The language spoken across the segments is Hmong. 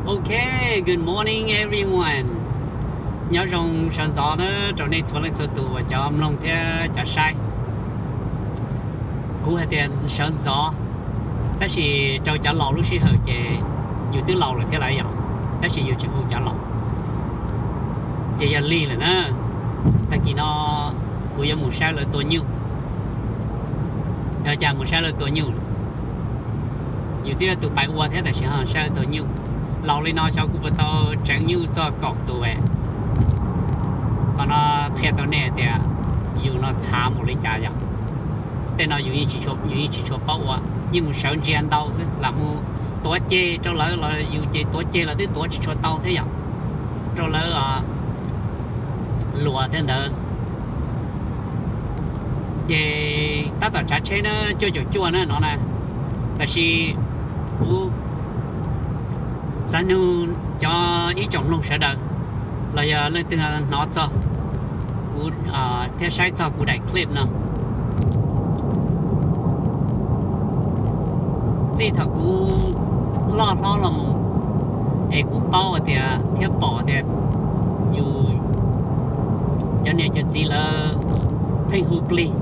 Ok, good morning everyone. Nyob zoo sawv ntxov na rau nej txhua leej txhua tus uas cov mloog thiab cov saib. Kuv hais tias sawv ntxov, tab sis rau cov laus lub sij hawm ces yus twb laus lawm thiab lawm yom, tab sis yus tseem hu cov laus. Ces yog lig lawm na, tag kis no kuv yuav mus saib lawv tua nyuj. Yog cas mus saib lawv tua nyuj? Yus twb yog tus pais ua thiab tab sis ho saib lawv tua nyuj. Laus li no xyov kuv puas tau tseev nyuj txog kaum tus. Qhov no qhia tau nej tias yus no txhav npaum li cas yom. Tej no yus yeej tsis tshua paub ua, yeej mus sawv ntsia ntau xwb, lam mus tuav ceg rau lawv los yus ces tuav ceg los twb tuav tsis tshua tau thiab yom, rau lawv luas thiab ntawd. Ces tab tom tsav tsheb na, cuaj caum cuaj na no na, tab sis kuv xav nug cov ib tsoom mloog sawv daws los yog leej twg hnov txog kuv thiab saib txog kuv daim clip no. Txij thaum kuv loj hlob los mus es kuv paub tias thiab pom tias yus cov niam cov txiv lawv pheej hu plig,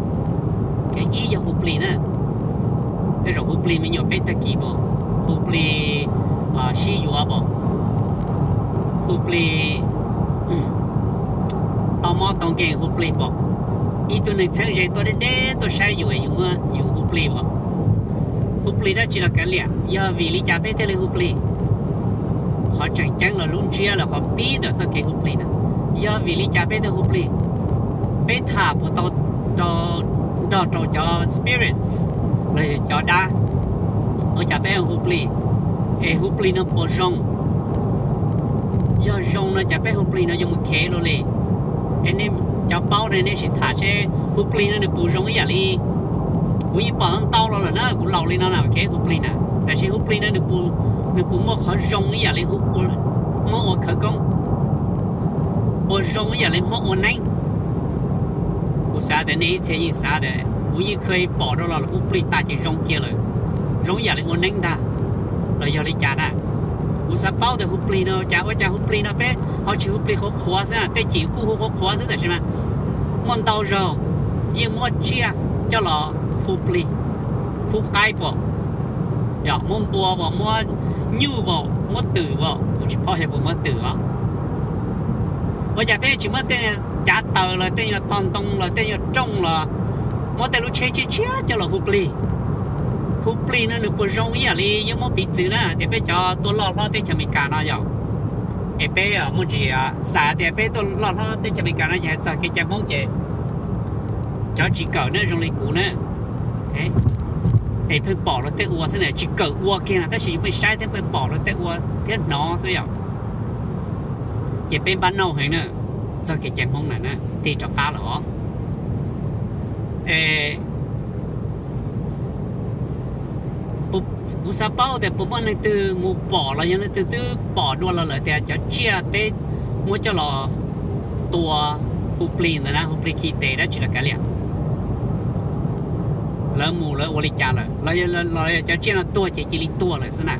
ces ib yog hu plig na, tej zaum hu plig me nyuam peb tag kis pom, hu plig sib yuav pom, hu plig tau mob tau nkeeg hu plig pom, ib tug neeg txheeb ze tuaj deb deb tuaj saib yus, yus hu plig pom. Hu plig dab tsi los kav liam, yog vim li cas peb thiaj li hu plig? Qhov tseem ceeb los lub ntsiab los qhov pib ntawm txoj kev hu plig na, yog vim li cas peb thiaj hu plig? Peb tham puas tau nrog rau cov spirits los yog cov dab? Ua cas peb hu plig? Es hu plig no puas zoo? Yog zoo no cas peb hu plig no yuav mus khev luaj li? Es nej cov paub ne nej sim tham seb hu plig no nws puas zoo ib yam li, kuv yeej pom ntau los lawm na, kuv laus li no na, kev hu plig na, tab sis hu plig no nws puas muaj qhov zoo ib yam li Hmoob ua khawv koob, puas zoo ib yam li Hmoob ua neeb? Kuv xav tias nej ib txhia yeej xav tias kuv yeej kheev pom rau los hu plig tas ces zoo kiag lawm, zoo ib yam li ua neeb ntag, los yog li cas na? Kuv xav paub tias hu plig no cas ua cas hu plig no peb ho tsis hu plig qhuav qhuav xwb, tej chim kuj hu qhuav qhuav xwb tab sis mas muaj ntau zaug yeej muab tsiaj coj los hu plig, khub qaib pom, muab npua pom, muab nyuj pom, muab twm pom, kuv tsis paub yog puas muab twm os. Ua cas peb tsis muab tej cav taws los tej nyuag tog ntoo los tej nyuag rooj los muab tej lub tsheb tshiab tshiab coj los hu plig? Hu plig no nws puas zoo ib yam li, yuav muab piv txwv na tias peb cov tuaj loj hlob teb chaws Amelikas no yom, es peb muaj ntsis xav tias peb tuaj loj hlob teb chaws Amelikas no ces hais txog kev cai Hmoob ces cov tsis kawm na zoo li kuv na, es pheej pom luag tej ua xwb na, tsis kawm ua kiag na tab sis yus pheej saib thiab pheej pom luag tej ua thiab hnov xwb yom. Ces peb npab nauj heev na, txog kev cai Hmoob na na tig rov qab lawm os. Kuv xav paub tias puas muaj neeg twg mus pom los yog leej twg twb pom dua los lawm tias cov tsiaj peb muab coj los tua, hu plig ntawd na, hu plig khi tes dab tsi los kav liam, lawv mus lawv ua li cas lawm, los yog cov tsiaj no tuag ces cia li tuag lawm xwb na.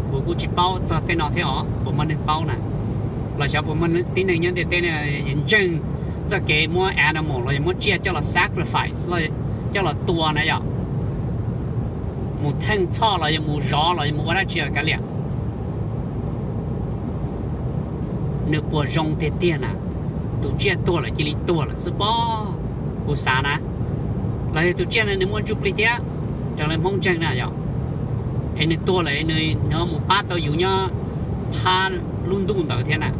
Kuv kuj tsis paub txog tej no thiab os, puas muaj neeg paub na, los xyov puas muaj tib neeg nyob ntiaj teb ntseeg txoj kev muab animal los yog muab tsiaj coj los sacrifice, coj los tua na yom, mus theej txhoj los yog mus zov los yog mus ua dab tsi los kav liam, nws puas zoo tiag tiag na? Tus tsiaj tuag lawm cia li tuag lawm xwb pob, kuv xav na. Los yog tus tsiaj ntawd nws muaj ntsuj plig thiab, raws li Hmoob ntseeg na yom, es nws tuag lawm nws mus pab tau yus nyob phab lub ntuj ntawd thiab na.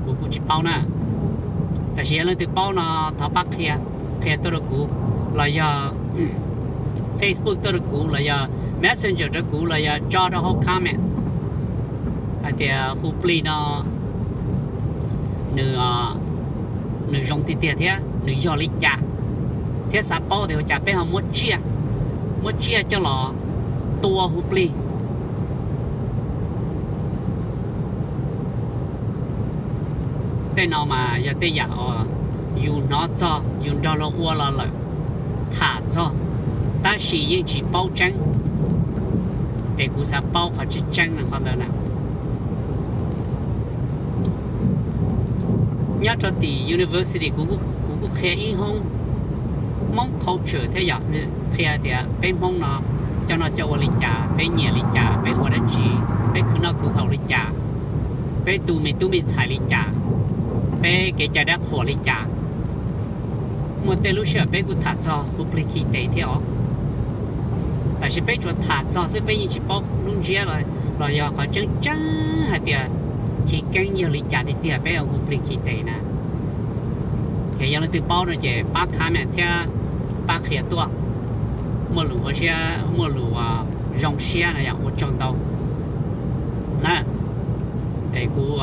Kuv kuj tsis paub na, tab sis yog leej twg paub no thov pab qhia, qhia tuaj rau kuv, los yog Facebook tuaj rau kuv, los yog Messenger rau kuv, los yog tso rau hauv comment hais tias hu plig no nws, nws zoo tiag tiag thiab nws yog li cas, thiab xav paub tias ua cas peb ho muab tsiaj, muab tsiaj coj los tua hu plig. Tej no mas yog tej yam uas yus hnov txog, yus nrog luag ua los lawm, tham txog, tab sis yeej tsis paub tseeb. Es kuv xav paub qhov tseeb tseeb no qhov ntawd na. Nyob rau tim university kuv kuj qhia ib hoob Hmoob culture thiab yom, qhia tias peb Hmoob no cov no cov ua li cas, peb nyiam li cas, peb ua dab tsi, peb khwv noj khwv haus li cas, peb tu me tub me ntxhais li cas, peb kev cai dab qhuas li cas. Muaj tej lub sij hawm peb kuj tham txog hu plig khi tes thiab os. Tab sis peb tsuas tham txog xwb, peb yeej tsis paub lub ntsiab los yog qhov tseeb tseeb hais tias chiv keeb yog li cas tiag tiag peb hu plig khi tes na. Ces yog leej twg paub no ces pab comment thiab pab qhia tuaj. Muaj lus ua siab, muaj lus zoo siab no yog ua tsaug ntau na. Es kuv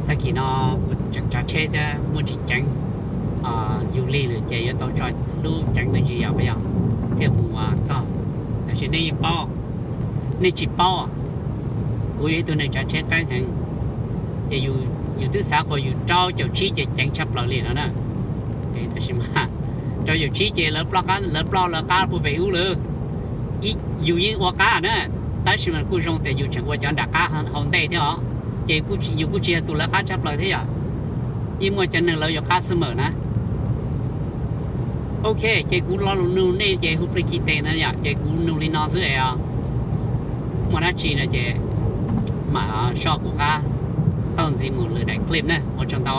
tag kis no kuv tseem tsav tsheb thiab muaj tsis ceev, yus lig lawm ces yuav tau tso lub ceev me ntsis yog, yog thiaj mus txog. Tab sis nej yeej paub, nej tsis paub, kuv yog ib tug neeg tsav tsheb qeeb heev, ces yus twb xav qhuas yus rau caum tsib ces ceev tshaj plaws li no na. Tab sis mas rau caum tsib ces lawv ploj qab, lawv ploj lawv qab puag pem ub lawm. Yus yeej ua qab na, tab sis mas kuj zoo tias yus tseem ua cov nram qab hauv ntej thiab os, ces yus kuj tsis yog tus lawv qab tshaj plaws thiab yom. Yeej muaj cov neeg lawv yuav qab xwb mas na. Ok, ces kuv lo lus nug nej ces hu plig khi tes na yom, ces kuv nug li no xwb es muaj dab tsi no ces mam soj kuv qab taug ntxiv mus lwm daim clip na, ua tsaug ntau.